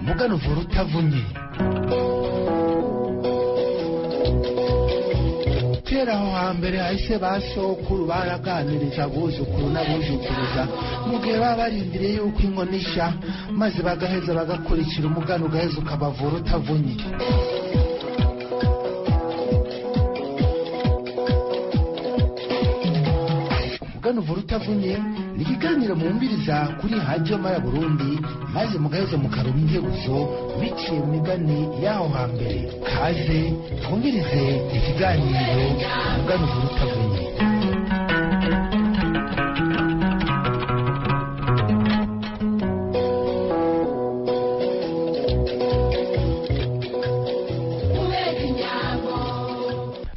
Umugani uvura utavunye. Kera aho hambere hahise, ba sokuru baraganiriza abuzukuru n'abuzukuruza mu gihe baba barindiriye yuko inkono isha, maze bagaheza bagakurikira umugani ugaheza ukabavura utavunye. Umugani uvura utavunye ni ikiganiro mwumviriza kuri Radiyo Mara Burundi, maze mugaheza mukaronka inkebuzo biciye mu migani y'aho hambere. Kaze twumvirize ikiganiro umugani uvura utavunye.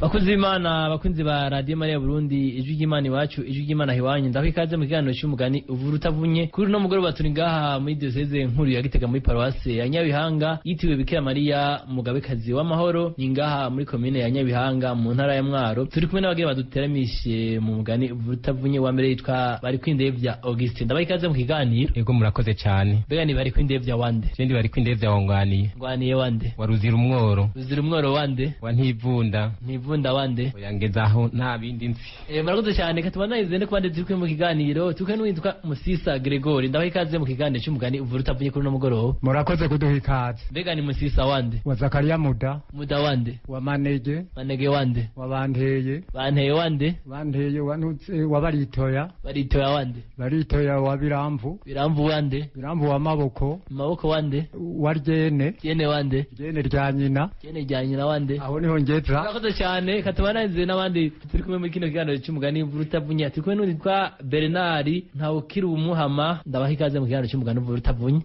Bakunzi b'Imana, bakunzi ba Radiyo Mariya Burundi, ijwi ry'Imana iwacu, ijwi ry'Imana iwanyu, ndaho ikaze mu kiganiro cy'umugani uvura utavunye. Kuri uno mugoroba turi ngaha muri diyoseze nkuru ya Gitega, muri paruwase ya Nyabihanga yitiriwe Bikira Mariya Mugabekazi w'Amahoro, ni ngaha muri komine ya Nyabihanga mu ntara ya Mwaro. Turi kumwe n'abagira baduteramishe mu mugani uvura utavunye. Wa mbere yitwa Barikwindevya Augustin, ndabaha ikaze mu kiganiro. Ego, murakoze cyane. Mbega ni Barikwindevya wande? Je ndi Barikwindevya wangwaniye. Ngwaniye wande? Wa Ruzira Umworo. Ruzira Umworo wande? Wa Ntivunda. Ntivunda wande? Oya, ngezaho, nta bindi nzi. Murakoze cyane. Katubandanize no kubandi turi kumwe mu kiganiro. Turi kumwe n'uwitwa Musisa Gregory, ndabaha ikaze mu kiganiro cy'umugani uvura utavunye kuri uno mugoroba. Murakoze kuduha ikaze. Mbega ni Musisa wande? Wa Zakariya Muda. Muda wande? Wa Manege. Manege wande? Wa Banteye. Banteye wande? Banteye wa Ntutse wa Baritoya. Baritoya wande? Baritoya wa Biramvu. Biramvu wande? Biramvu wa Maboko. Maboko wande? Wa Ryene. Ryene wande? Ryene rya nyina. Ryene rya nyina wande? Aho niho ngeza. Murakoze cyane. Katubandanize n'abandi turi kumwe muri kino kiganiro cy'umugani uvura utavunye. Turi kumwe n'uwitwa Bernard Ntawukiri Umuhama, ndabaha ikaze mu kiganiro cy'umugani uvura utavunye.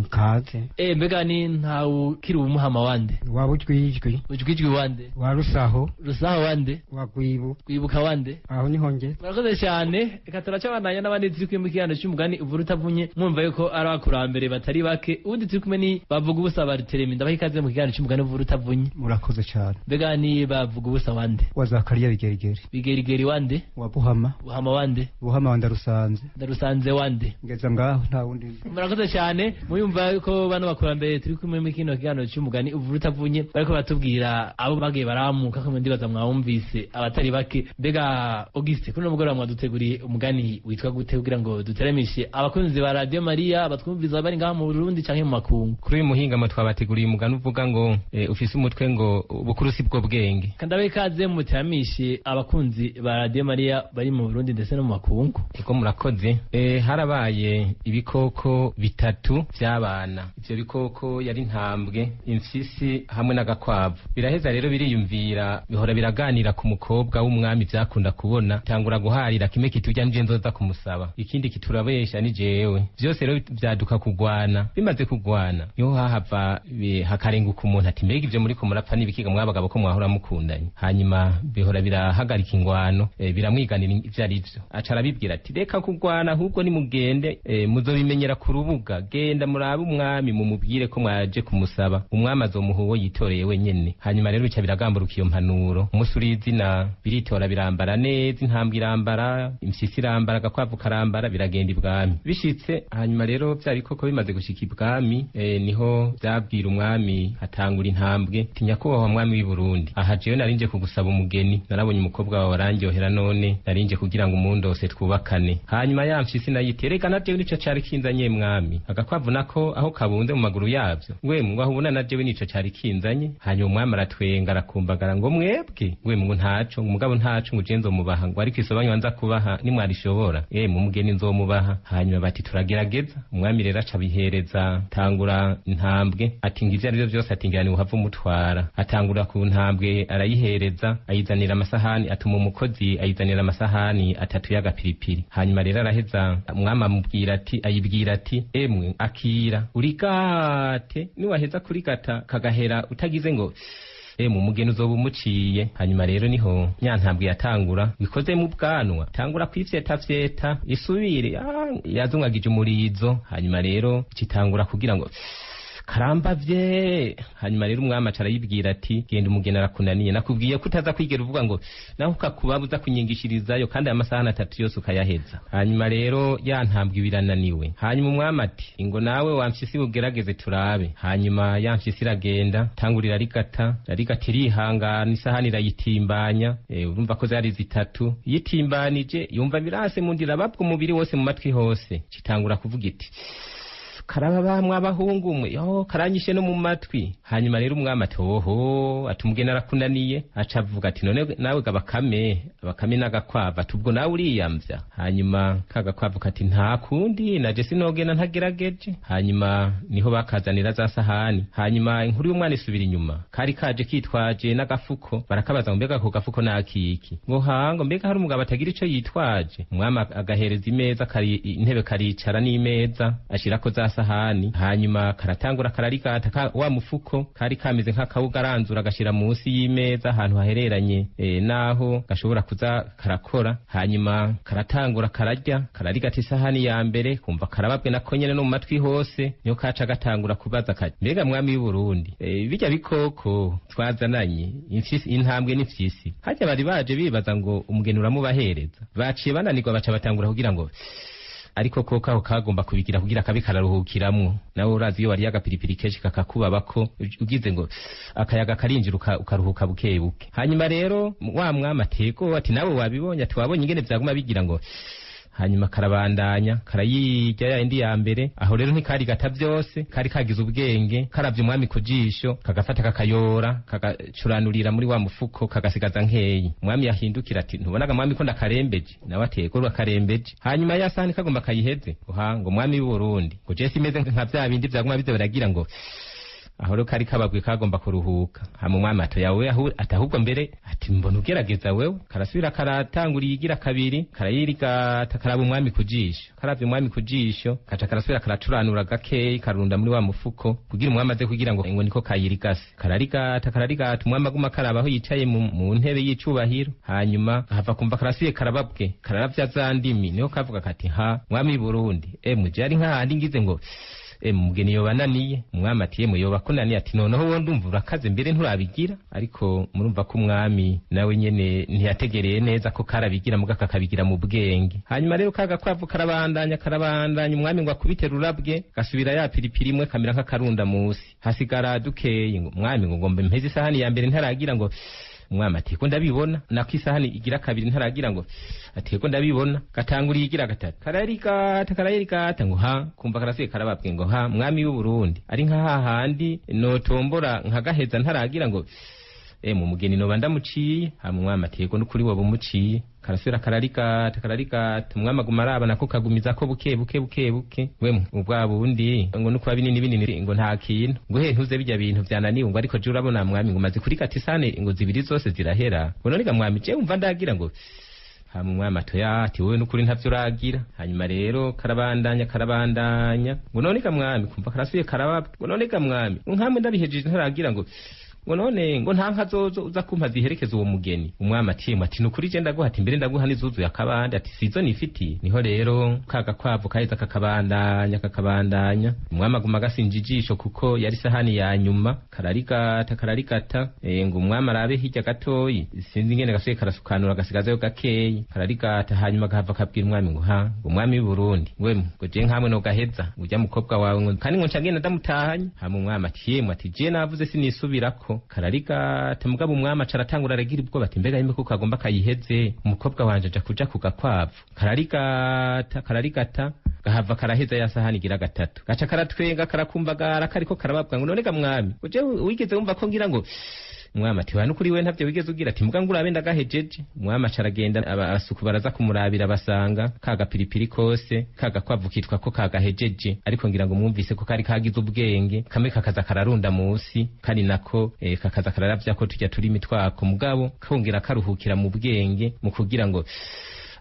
Kaze. Mbega ni Ntawukiri Umuhama wande? Wa Bujwijwi. Ujwijwi wande? Wa Rusaho. Rusaho wande? Wa Gwibu. Gwibuka wande? Aho niho ngeze. Murakoze cyane. Reka turacabandanya n'abandi turi kumwe mu kiganiro cy'umugani uvura utavunye. Mwumva yuko ari abakurambere batari bake. Ubundi turi kumwe ni Bavuga Ubusa Bariteremi, ndabaha ikaze mu kiganiro cy'umugani uvura utavunye. Murakoze cyane. Mbega ni Bavuga Ubusa wande? Wa Zakariya Bigerigeri. Bigerigeri wande? Wa Buhama. Buhama wande? Buhama wa Ndarusanze. Ndarusanze wande? Ngeza ngaho, nta wundi nzi. Murakoze cyane. Muyumva ko bano bakurambere turi kumwe muri kino kiganiro cy'umugani uvura utavunye bariko baratubwira abo bagiye baramuka ko ndibaza mwawumvise abatari bake. Mbega Auguste, kuri uno mugoroba mwaduteguriye umugani witwa gute kugira ngo duteramishe abakunzi ba Radiyo Mariya batwumviza bari ngaha mu Burundi canke mu makungu? Kuri uyu muhingamo twabateguriye umugani uvuga ngo ufise umutwe ngo ubukuru si bwo bwenge. Kandabe ikaze muteramishe abakunzi ba Radiyo Mariya bari mu Burundi ndetse no mu makungu. Ego, murakoze. Harabaye ibikoko bitatu vy'abana. Ivyo bikoko yari intambwe, imfyisi hamwe n'agakwavu. Biraheza rero biriyumvira, bihora biraganira ku mukobwa w'umwami vyakunda kubona. Tangura guharira, kimwe kiturya nije nzoza kumusaba, ikindi kiturabesha ni jewe. Vyose rero vyaduka kugwana. Bimaze kugwana niho hahava hakarenguka umuntu ati: "Mbega ivyo muriko murapfa n'ibikiga mwabagabo ko mwahora mukundanye?" Hanyuma bihora birahagarika ingwano, biramwiganira ivyo ari vyo. Aca arabibwira ati: "Reka kugwana, ahubwo nimugende, muzobimenyera ku rubuga. Genda murabe umwami, mumubwire ko mwaje kumusaba, umwami azomuha uwo yitoreye wenyene." Hanyuma rero bica biragamburuka iyo mpanuro. Umunsi urizina biritora, birambara neza, intambwe irambara, imfyisi irambara, agakwavu karambara, biragenda ibwami. Bishitse hanyuma rero vya bikoko bimaze gushika ibwami, niho vyabwira umwami. Hatangura intambwe ati: "Nyakubahwa mwami w'i Burundi, aha jewe narinje kugusaba umugeni, narabonye umukobwa wawe arandyohera, none narinje kugira ngo umundose twubakane." Hanyuma ya mfyisi nayo iti: "Erega na jewe nico cari kinzanye, mwami." Agakwavu nako aho kabunze mu maguru yavyo: "We ngo aho ubona na jewe nico cari kinzanye." Hanyuma umwami aratwenga, arakumbagara ngo: "Mwebwe we ngo ntaco, ngo umugabo ntaco, ngo je nzomubaha, ngo ariko isobanywa nza kubaha nimwarishobora, mu mugeni nzomubaha." Hanyuma bati: "Turagerageza." Umwami rero aca abihereza. Tangura intambwe ati: "Ngo ivyo arivyo vyose," ati, "ngira ni uhava umutwara." Atangura ku ntambwe, arayihereza, ayizanira amasahani, atuma umukozi ayizanira amasahani atatu y'agapiripiri. Hanyuma rero araheza, umwami amubwira ati, ayibwira ati: "Emwe, akira urigate, niwaheza kurigata kagahera utagize ngo emwe, umugeni uzoba umuciye." Hanyuma rero niho nyantambwe yatangura bikoze mu bwanwa, tangura kwifyetafyeta isubire, yazungagije umurizo. Hanyuma rero citangura kugira ngo Karambavye. Hanyuma rero umwami aca arayibwira ati: "Genda, umugeni arakunaniye. Nakubwiye ko utaza kwigera uvuga ngo naho ukakuba uza kunyingishirizayo, kandi aya masahani atatu yose ukayaheza." Hanyuma rero ya ntambwe birananiwe. Hanyuma umwami ati: "Ingo nawe wamfyisi, ugerageze turabe." Hanyuma ya mfyisi iragenda, tangurira rigata, irarigata, irihangana, isahani irayitimbanya. Urumva ko zari zitatu. Yitimbanije yumva birase mu ndira, babwa umubiri wose, mu matwi hose. Citangura kuvuga iti: "Karaba bamwe abahungu mwe, yo karanyishe no mu matwi." Hanyuma rero umwami ati: "Oho," ati, "umugeni arakunaniye." Aca avuga ati: "None nawe ga Bakame, Bakame n'agakwavu," ati, "ubwo nawe uriyamvya?" Hanyuma kagakwavu kati: "Nta kundi, naje sinogenda ntagerageje." Hanyuma niho bakazanira za sahani. Hanyuma inkuru y'umwana isubira inyuma. Kari kaje kitwaje n'agafuko. Barakabaza ngo: "Mbega ako gafuko nakiki?" Ngo: "Hango mbega hari umugabo atagira ico yitwaje?" Umwami agahereza imeza kari intebe, karicara n'imeza, ashirako za sahani. Hanyuma karatangura kararigata wa mufuko kari kameze nk'akawugaranzura, agashira munsi y'imeza ahantu hahereranye naho gashobora kuza karakora. Hanyuma karatangura kararya, kararigata isahani ya mbere, kumva karababwe nako nyene no mu matwi hose. Niho kaca gatangura kubaza kati: "Mbega mwami w'i Burundi, bijya bikoko twazananye, imfyisi, intambwe n'imfyisi, harya bari baje bibaza ngo umugeni uramubahereza, baciye bananirwa, baca batangura kugira ngo." Ariko koko aho kagomba kubigira kugira kabe kararuhukiramwo. Nawe urazi iyo wariye agapiripiri kenshi kakakubabako, ugize ngo akayaga karinjira, ukaruhuka buke buke. Hanyuma rero wa mwami atego ati: "Nawe wabibonye?" Ati: "Wabonye ingene vyaguma bigira ngo?" Hanyuma karabandanya karayirya ya indi ya mbere. Aho rero ntikari gata byose, kari kagize ubwenge. Karavye umwami ku jisho, kagafata kakayora, kagacuranurira muri wa mufuko, kagasigaza nkeyi. Umwami yahindukira ati: "Ntubonaga mwami ko ndakarembeje?" Nawe atego rwakarembeje. Hanyuma ya sahani kagomba kayiheze, uha ngo: "Mwami w'i Burundi, ngo je simeze nka vya bindi vyaguma bize biragira ngo." Aho rero kari kababwe, kagomba kuruhuka. Hama umwami ati: "Yawe ati ahubwo mbere," ati, "mbona ugerageza wewe." Karasubira karatangura iyigira kabiri, karayirigata, karaba umwami ku jisho. Karavye umwami ku jisho, kaca karasubira karacuranura gakeyi, karunda muri wa mufuko kugira umwami aze kugira ngo niko kayirigase. Kararigata, kararigata, umwami aguma karaba aho yicaye mu ntebe y'icubahiro. Hanyuma hava kumva karasubiye karababwe, kararavya za ndimi. Niho kavuga kati: "Ha mwami w'i Burundi, emwe je ari nk'ahandi ngize ngo mugeni yobananiye." Umwami ati: "Yemwe, yoba kunaniye." Ati: "Noneho wowe ndumva urakaze, mbere nturabigira." Ariko murumva ko umwami nawe nyene ntiyategereye neza ko karabigira, muga kakabigira mu bwenge. Hanyuma rero kagakwavu karabandanya, karabandanya. Umwami ngo akubite rurabwe, gasubira ya piripiri imwe, kamera nk'akarunda musi, hasigara dukeyi. Ngo: "Mwami," ngo, "ngomba mpeze isahani ya mbere ntaragira ngo." Umwami ati: "Ko ndabibona." Nako isahani igira kabiri ntaragira ngo. Ati: "Ko ndabibona." Gatangura igira gatatu, kararigata, kararigata, ngo ha kumva karasuye karababwe, ngo: "Ha mwami w'u Burundi, ari nka hahandi notombora nkagaheza ntaragira ngo mu mugeni noba ndamuciye." Hama umwami ati: "Yego, n'ukuri woba umuciye." Karasubira kararigata, kararigata. Umwami aguma araba, nako kagumizako buke buke buke buke. Wemwe ubwa bundi ngo nukuba binini binini, ngo nta kintu, ngo he ntuze bijya bintu vyananiwe, ngo ariko je urabona mwami, ngo maze kurigata isahani ngo zibiri zose zirahera, ngo none ga mwami je wumva ndagira ngo. Hama umwami atoya, ati: "Wowe n'ukuri ntavyo uragira." Hanyuma rero karabandanya, karabandanya, ngo: "None ga mwami." Kumva karasubiye karababwa, ngo: "None ga mwami, nkamwe ndabihejeje ntaragira ngo none ngo nta nka zozo uza kumpa ziherekeza uwo mugeni?" Umwami ati: "Yemwe," ati, "nukuri je ndaguha," ati, "mbere ndaguha n'izuzuye akabande," ati, "sizo nifitiye." Niho rero kagakwavu kaheza kakabandanya, kakabandanya. Umwami aguma agasinja ijisho kuko yari isahani ya nyuma. Kararigata, kararigata, ngo umwami arabe hirya gatoyi, sinzi ingene gasubiye karasukanura, gasigazayo gakeyi, kararigata. Hanyuma gahava kabwira umwami ngo: "Ha ngo umwami w'i Burundi, wemwe ngo je nkamwe no gaheza urya mukobwa wawe, ngo kandi ngo nca ngenda ndamutahanye." Hama umwami ati: "Yemwe," ati, "je navuze sinisubirako." Kararigata, mugabo umwami aca aratangura aragira ubwoba, ati: "Mbega yemwe kuko agomba kayiheze umukobwa wanje aja kuja ku gakwavu." Kararigata, kararigata, gahava karaheza ya sahani igira gatatu. Gaca karatwenga, karakumbagara, kariko karababwa, ngo: "None ga mwami, uje wigeze wumva ko ngira ngo?" Umwami ati: "Wa nukuri we ntavyo wigeze ugira." Ati: "Muga ngurabe ndagahejeje." Umwami aca aragenda, abasuku baraza kumurabira, basanga kagapiripiri kose kagakwavu kitwa ko kagahejeje. Ariko ngira ngo mwumvise ko kari kagize ubwenge, kamwe kakaza kararunda musi, kandi nako kakaza kararavya ko tujya turimi twako, mugabo kongera karuhukira mu bwenge mu kugira ngo.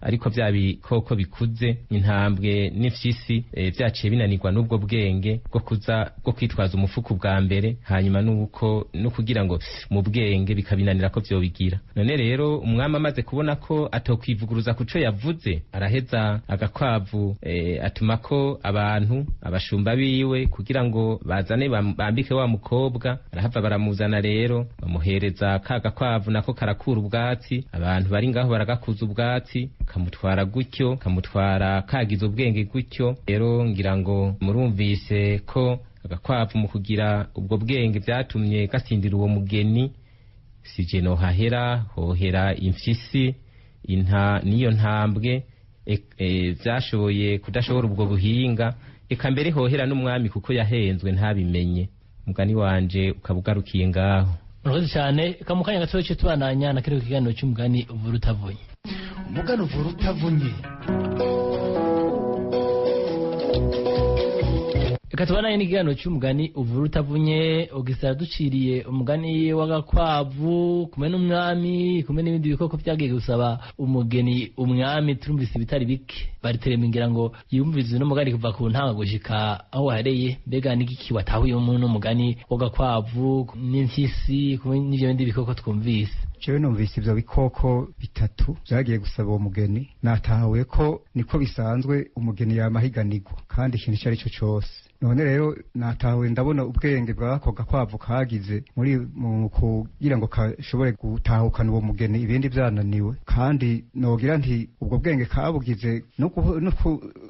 Ariko vya bikoko bikuze, intambwe n'imfyisi, vyaciye binanirwa n'ubwo bwenge bwo kuza bwo kwitwaza umufuko bwa mbere, hanyuma nuko no kugira ngo mu bwenge bikabinanira ko vyobigira. None rero umwami amaze kubona ko atokwivuguruza kuco yavuze, araheza agakwavu atuma ko abantu abashumba biwe kugira ngo bazane bambike wa mukobwa. Arahava baramuzana rero, bamuhereza ka gakwavu, nako karakura ubwatsi. Abantu bari ngaho baragakuza ubwatsi, kamutwara gutyo, kamutwara kagize ubwenge gutyo. Rero ngira ngo murumvise ko agakwavu mu kugira ubwo bwenge vyatumye gasindira uwo mugeni. Sije nohahera, hohera imfyisi, inta niyo ntambwe vyashoboye kudashobora ubwo buhinga, eka mbere hohera n'umwami kuko yahenzwe ntabimenye. Umugani wanje ukaba ugarukiye ngaho. Murakoze cyane. Reka mu kanya gato duce tubandanya na kino kiganiro cy'umugani uvura utavunye. Umugani uvura utavunye. Reka tubandanye n'ikiganiro cy'umugani uvura utavunye. Augustin yaduciriye umugani w'agakwavu kumwe n'umwami, kumwe n'ibindi bikoko byagiye gusaba umugeni umwami. Turumvise ibitari bike, bariterema ngira ngo yumvise uno mugani kuva ku ntango gushika aho wahereye. Mbega n'igiki watahuye muri uno mugani w'agakwavu n'impyisi kumwe n'ivyo bindi bikoko twumvise? Jewe numvise ivyo bikoko bitatu vyagiye gusaba uwo mugeni, natahuye ko niko bisanzwe, umugeni yamahiganirwa kandi ikintu ico ari cyo cose. None rero natahuye, ndabona ubwenge bw'ako gakwavu kagize muri mu kugira ngo kashobore gutahukana uwo mugeni ibindi vyananiwe. Kandi nogira nti ubwo bwenge kabugize no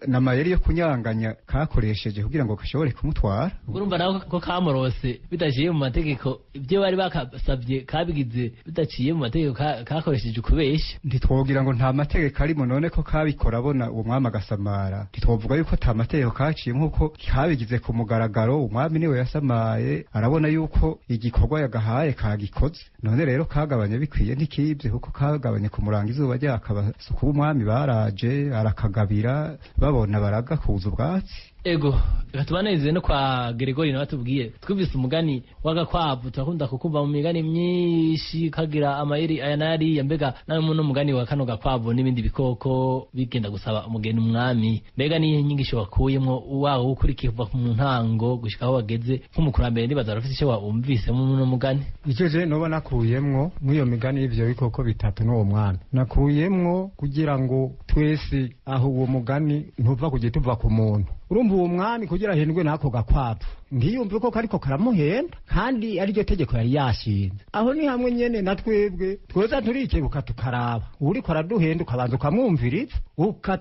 n'amayeri yo kunyanganya kakoresheje kugira ngo gashobore kumutwara. Urumva nawe ko kamurose bidaciye mu mategeko, ibyo bari bakasabye kabigize bidaciye mu mategeko, kakoresheje ukubeshya. Ntitwogira ngo nta mategeko arimo. None ko kabikora abona uwo mwami agasamara, ntitwovuga yuko ata mategeko kaciye, nk'uko kabigize ku mugaragaro. Umwami niwe yasamaye, arabona yuko igikorwa yagahaye kagikoze. None rero kagabanye bikwiye, ntikibye, kuko kagabanye kumuranga izuba ryakaba. Umwami baraje arakagabira, babona baragakuza ubwatsi. Ego, reka tubaneze no kwa Gregory nawe atubwiye. Twumvise umugani w'agakwavu, turakunda kukumva mu migani myinshi kagira amayeri aya n'ariya. Mbega nawe muno mugani wa kano gakwavu n'ibindi bikoko bigenda gusaba umugeni umwami, mbega niyihe nyigisho wakuyemwo wawo ukurikiye kuva mu ntango gushika aho wageze nk'umukurambere? Ndibaza urafise ico wumvisemo muno mugani. Icyo je noba nakuyemwo mw'iyo migani y'ivyo bikoko bitatu n'uwo mwami, nakuyemwo kugira ngo twese aho uwo mugani ntuva ku giti, uva ku muntu. Urumva uwo mwami kugira ahendwe n'ako gakwavu, ntiyumve ko kariko karamuhenda kandi ariryo tegeko yari yashinze. Aho ni hamwe nyene na twebwe twoza turikebuka, tukaraba uriko araduhenda, ukabanza ukamwumviriza,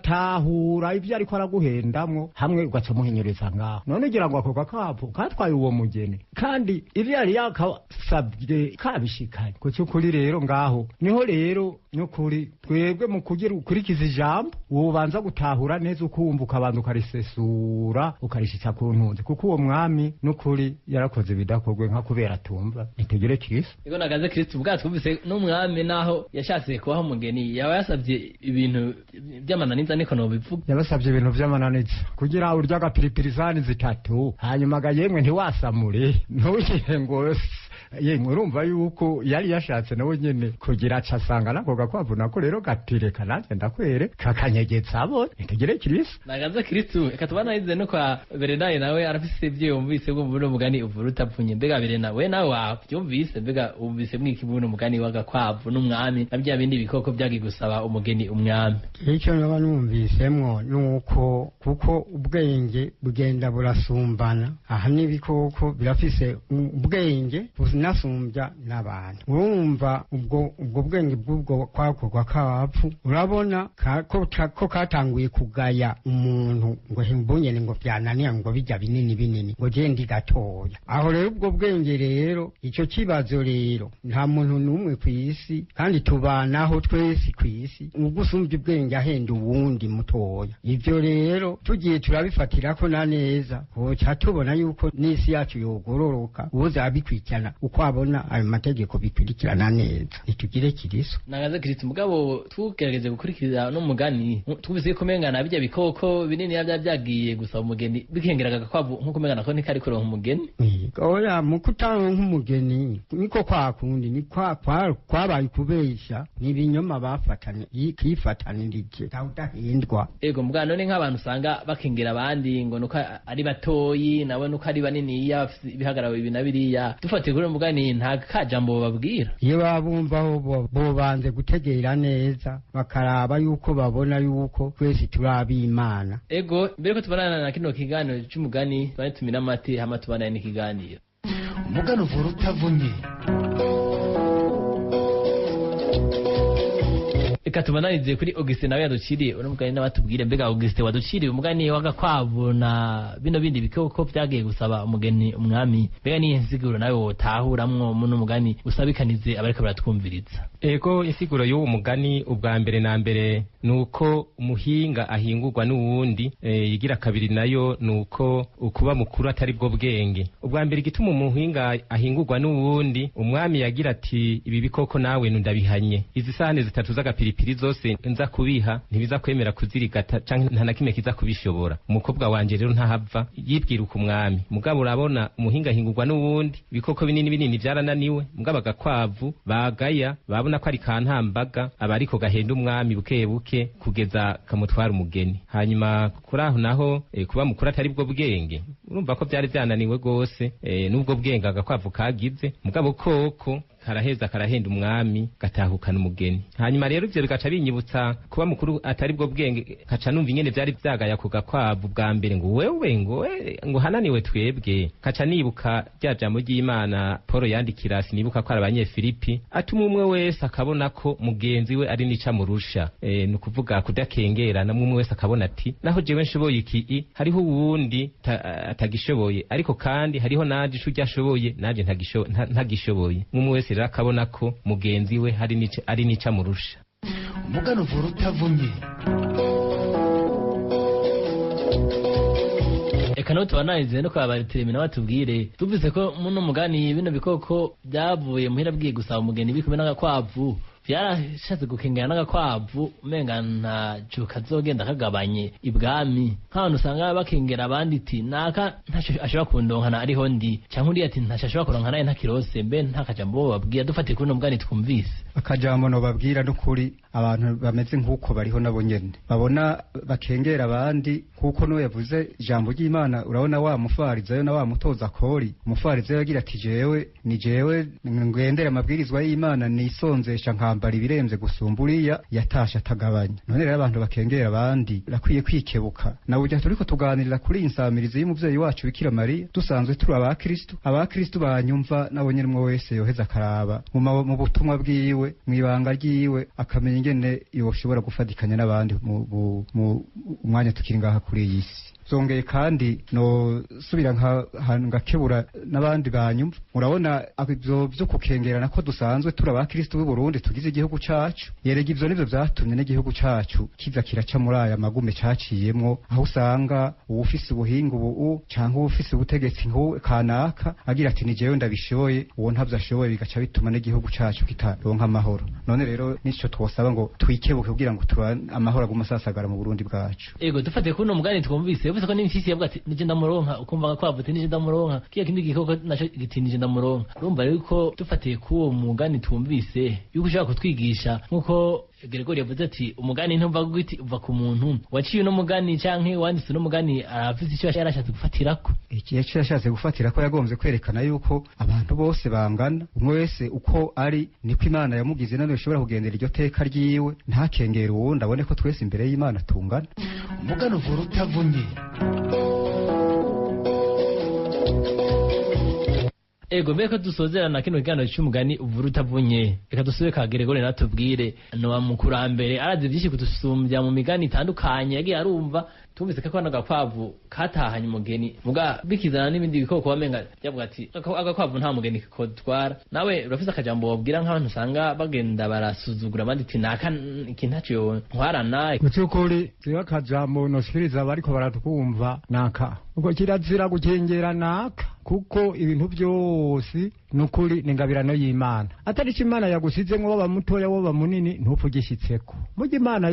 ukatahura ivyo ariko araguhendamwo, hamwe ugaca umuhinyuriza ngaho. None ugira ngo ako gakwavu katwaye uwo mugeni kandi ivyo yari yakasabye kabishikanye ku cy'ukuri? Rero ngaho niho rero nyukuri twebwe mu kugira ukurikiza ijambo, wobanza gutahura neza, ukumva, ukabanza ukarisesura, ukarishitsa ku ntunzi, kuko uwo mwami n'ukuri yarakoze ibidakorwe nka kubera atumva. Ntitegere Kristo. Ego, nagaze Kristo ubwa twumvise n'umwami naho yashatse kubaho umugeni, yaba yasabye ibintu by'amananiza, niko nobivuga. Yabasabye ibintu vy'amananiza kugira urya agapiripiri sahani zitatu, hanyuma ga yemwe ntiwasamure, ntugire ngo yemwe. Urumva yuko yari yashatse nawe nyene kugira aca asanga nako gakwavu nako rero gatireka nanjye ndakwere kakanyegetse abo. Ntitegere Kristo. Nagaze Kristo. Reka tubananize no kwa Berenari, nawe arafise ibyo yumvise bwo muri mugani uvura utapfunye. Mbega Berena, we nawe wavyumvise? Mbega wumvise mwiki muri mugani w'agakwavu n'umwami na bya bindi bikoko byagiye gusaba umugeni umwami? Icyo naba numvisemwo ni uko kuko ubwenge bugenda burasumbana. Aha n'ibikoko birafise ubwenge bunasumbya n'abantu. Urumva ubwo bwenge bw'ubwo kwako gakwavu, urabona ko katanguye kugaya umuntu ngo hembonyene ngo vyananiye, ngo bijya binini binini, ngo je ndi gatoya. Aho rero ubwo bwenge rero, ico kibazo rero, nta muntu n'umwe kw'isi, kandi tubanaho twese kw'isi, ugusumbya ubwenge ahenda uwundi mutoya. Ivyo rero tugiye turabifatirako na neza, hoca tubona yuko n'isi yacu yogororoka uwozabikurikirana uko abona ayo mategeko bikurikirana neza. Nitugire Kiriso. Nagaze Kristo. Mugabo tugerageze gukurikiriza n'umugani, twumvise ko umenga na bijya bikoko binini bya byagiye gusaba umugeni bikengeraga agakwavu, nk'uko umenga nako. ntikari kuronka umugeni. Oya, mu kutaronka umugeni niko kwa kundi ni kwabaye kubesha, ni ibinyoma bafatanye kifatanirije udahindwa. Ego, mbwa none nk'abantu usanga bakengera abandi ngo nuko ari batoyi, nabo nuko ari baniniya, bafise ibihagararo ibi na biriya, dufatiye kuri uno mugani nta kajambo bababwira? Iyo babumvaho bobanze gutegera neza, bakaraba yuko babona yuko twese turi ab'Imana. Ego, mbere ko tubanana na kino kiganiro c'umugani, bane tumira amate hama tubanane n'ikiganiro. Umugani uvura utavunye. Reka tubananize kuri Augustin, nawe yaduciriye uno mugani, n'abatubwire. Mbega Augustin, waduciriye umugani w'agakwavu na bino bindi bikoko byagiye gusaba umugeni umwami, mbega niyo nsiguro nawe wotahuramwo muno mugani usabikanize abariko baratwumviriza? Ego, insiguro y'uwo mugani ubwa mbere na mbere ni uko umuhinga ahingurwa n'uwundi. Igira kabiri nayo ni uko ukuba mukuru atari bwo bwenge. Ubwa mbere, igituma umuhinga ahingurwa n'uwundi, umwami yagira ati: "Ibi bikoko nawe ndabihanye, izi sahani zitatu z'agapiripiri zose nza kubiha ntibiza kwemera kuzirigata canke nta na kimwe kiza kubishobora. Umukobwa wanje rero ntahava yibwira uko umwami." Mugabo urabona, umuhinga ahingurwa n'uwundi, ibikoko binini binini vyarananiwe, mugabo agakwavu bagaya babona ko ari kantambaga, aba ariko gahenda umwami buke buke kugeza kamutwara umugeni. Hanyuma kuri aho naho, kuba mukuru atari bwo bwenge, urumva ko byari byananiwe rwose, n'ubwo bwenge agakwavu kagize, mugabo koko karaheza karahenda umwami, gatahukana umugeni. Hanyuma rero ivyo bigaca binyibutsa kuba mukuru atari bwo bwenge, kaca numva ingene vyari vyagaya ku gakwavu bwa mbere ngo wewe ngo hananiwe twebwe, kaca nibuka rya jambo ry'Imana Paul yandikira, sinibuka ko ari Abanyefilipi, atuma umwe wese akabona ko mugenzi we ari nica murusha. Ni ukuvuga kudakengerana, umwe wese akabona ati: "Naho jewe nshoboye iki, hariho uwundi atagishoboye, ariko kandi hariho nanje ico urya ashoboye nanje ntagishoboye." Umwe wese rero akabona ko mugenzi we hari ari nica murusha. Umugani uvura utavunye. Reka nabo tubananize no kwa Bariteremi, nawe batubwire. Tuvuze ko muno mugani bino bikoko byavuye muhira bwiye gusaba umugeni biri kumwe n'agakwavu, byarashatse gukengera n'agakwavu, umenga ntaco kazogenda kagabanye ibwami. Nk'abantu usanga bakengera abandi iti: "Naka ntaco ashobora kundonkana ariho ndi," canke uriya ati: "Ntaco ashobora kuronka naye ntakirose." Mbe nta kajambo bo babwira, dufatiye kuri uno mugani twumvise? Akajambo nobabwira n'ukuri, abantu bameze nk'uko bariho nabo nyene babona bakengera abandi, kuko n'uwo yavuze ijambo ry'Imana, urabona wa mufarizayo na wa mutoza kori. Umufarizayo yagira ati: "Jewe ni jewe ngendera amabwirizwa y'Imana, nisonzesha nkambara ibirenze gusumba uriya yatashe atagabanya." None rero abantu bakengera abandi bakwiye kwikebuka. Na burya turiko tuganirira kuri iyi nsamirizi y'umuvyeyi wacu Bikira Mariya, dusanzwe turi abakristu. Abakristu banyumva nabo nyene, umwe wese yoheza akaraba mu butumwa bwiwe, mw'ibanga ryiwe, akamenya ingene yoshobora gufatikanya n'abandi mu mwanya tukiri ngaha kuri iyi si. Zongeye kandi nosubira ngakebura n'abandi banyumva, murabona ivyo vyo kukengerana ko dusanzwe turi abakristu b'u Burundi tugize igihugu cacu, yerega ivyo nivyo vyatumye n'igihugu cacu kiza kiraca muri aya magume caciyemwo, aho usanga uwufise ubuhinga ubu canke uwufise ubutegetsi nk'ubu kanaka agira ati: "Ni jewe ndabishoboye, uwo ntavyo ashoboye," bigaca bituma n'igihugu cacu kitaronka amahoro. None rero nico twosaba, ngo twikebuke kugira ngo amahoro agume asasagara mu Burundi bwacu. Ego, dufatiye kuri uno mugani twumvise, yavuze ko n'imfisi yavuga ati: "Nije ndamuronka," ukumva agakwavu ati: "Nije ndamuronka," kiya kindi gikoko naco giti: "Nije ndamuronka." Urumva rero ko dufatiye k'uwo mugani twumvise yuko ushobora kutwigisha, nk'uko Gregory yavuze ati umugani ntuva ku giti, uva ku muntu waciye uno mugani canke wanditse uno mugani, arafise ico yarashatse gufatirako. Iki yaciye yashatse gufatira ko yagombye kwerekana yuko abantu bose bangana, umwe wese uko ari niko Imana yamugize, none ushobora kugendera iryo teka ryiwe, ntakengere uwundi, abone ko twese imbere y'Imana tungana. Umugani uvura utavunye. Ego, mbere ko dusozerana kino kiganiro c'umugani uvura utavunye, reka dusubire ka Gregory natubwire. Nowa mukurambere arazi vyinshi kudusumbya mu migani itandukanye yagiye arumva. Tumvise ko akana gakwavu katahanye umugeni, muga bikizana n'ibindi bikoko, bamenga byavuga ati agakwavu nta mugeni kodutwara. Nawe urafise akajambo wabwira nk'abantu usanga bagenda barasuzugura abandi ati: "Naka iki ntaco ntwarana"? Mu cy'ukuri jewe akajambo noshikiriza abariko baratwumva naka ubwo: kirazira gukengera naka, kuko ibintu byose nukuri ni ingabirano y'Imana. Atari cyo Imana yagusizemwo, waba mutoya waba munini, ntupfe ugishyitseko. Mujya Imana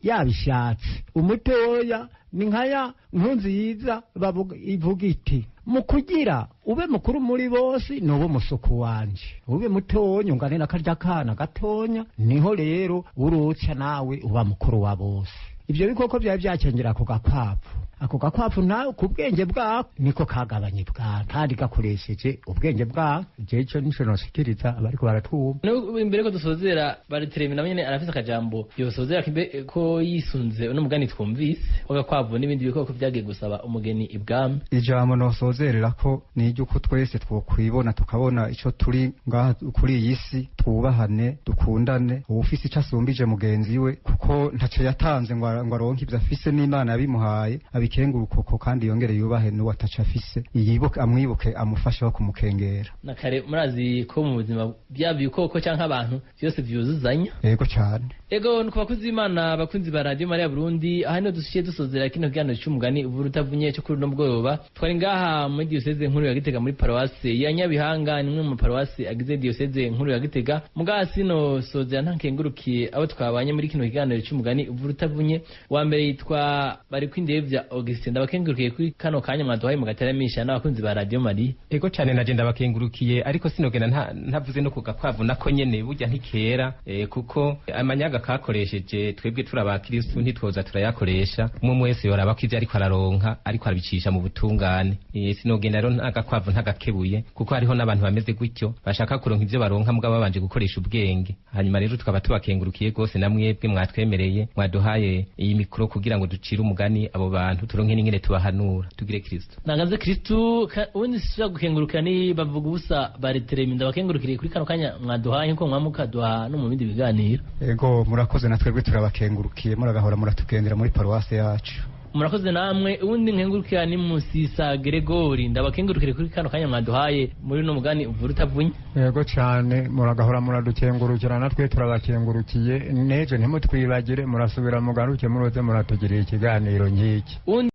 yabishatse, umutoya ni nkaya nkunziza bavuga ivuga iti Mu kugira ube mukuru muri bose nuba umusuku wanje, ube mutonya ungane na karya kana gatonya, niho rero uruca nawe uba mukuru wa bose. Ibyo bikoko byari byakengera ako gakwavu. Ako gakwavu nawe ku bwenge bwako niko kagabanye ibwami, kandi gakoresheje ubwenge bwako. Jewe ico nico noshikiriza abariko baratwumva. No imbere ko dusozera, Bariteremi nawe nyene arafise akajambo yosozera kimbe ko yisunze uno mugani twumvise w'agakwavu n'ibindi bikoko vyagiye gusaba umugeni ibwami. Ijambo nosozerera ko ni iry'uko twese twokwibona, tukabona ico turi ngaha kuri iyi si, twubahane, dukundane, uwufise ico asumbije mugenzi we, kuko ntaco yatanze ngo aronke ivyo afise, n'Imana yabimuhaye, abikengurukoko, kandi yongere yubahe n'uwo ataco afise, yibuke, amwibuke, amufashe kumukengera. Na kare murazi ko mu buzima byaba ibikoko canke abantu vyose vyuzuzanya. Yego cane. Ego, nuko bakunzi b'Imana, bakunzi ba Radio Maria Burundi, aha niho dusiye dusozera kino kiganiro c'umugani uvura utavunye cyo kuri uno mugoroba. Twari ngaha muri diyoseze nkuru ya Gitega, muri paruwase ya Nyabihanga, ni imwe mu paruwase agize diyoseze nkuru ya Gitega. Mugaha sino sozera ntakengurukiye abo twabanye muri kino kiganiro c'umugani uvura utavunye. Wa mbere yitwa Barikwindevya Augustin, ndabakengurukiye kuri kano kanya mwaduhaye mugateramisha n'abakunzi ba Radio Maria. Ego cane, naje ndabakengurukiye, ariko sinogenda ntavuze no ku gakwavu nako nyene burya ntikera, kuko amanyaga kakoresheje twebwe turi abakristu ntitwoza turayakoresha. Umwe wese yoraba ko ivyo ariko araronka ariko arabicisha mu butungane. Sinogenda rero ntagakwavu ntagakebuye, kuko hariho n'abantu bameze gutyo bashaka kuronka ivyo baronka mugabo babanje gukoresha ubwenge. Hanyuma rero tukaba tubakengurukiye rwose na mwebwe mwatwemereye, mwaduhaye iyi mikoro kugira ngo ducire umugani abo bantu, turonke n'ingene tubahanura. Tugire Kristo. Nagaze Kristu. Ubundi sisubira gukengurukira ni bavuga ubusa Bariteremi, ndabakengurukiriye kuri kano kanya mwaduhaye nkuko mwamukaduha no mu bindi biganiro. Ego, murakoze, na twebwe turabakengurukiye, muragahora muratugendera muri paruwase yacu. Murakoze namwe. Ubundi nkengurukira ni Musisa Gregori, ndabakengurukire kuri kano kanya mwaduhaye muri uno mugani uvura utavunye. Yego cane, muragahora muradukengurukira, natwe turabakengurukiye. N'ejo ntimutwibagire, murasubira mugaruke, muroze muratugirira ikiganiro nk'iki. Uwundi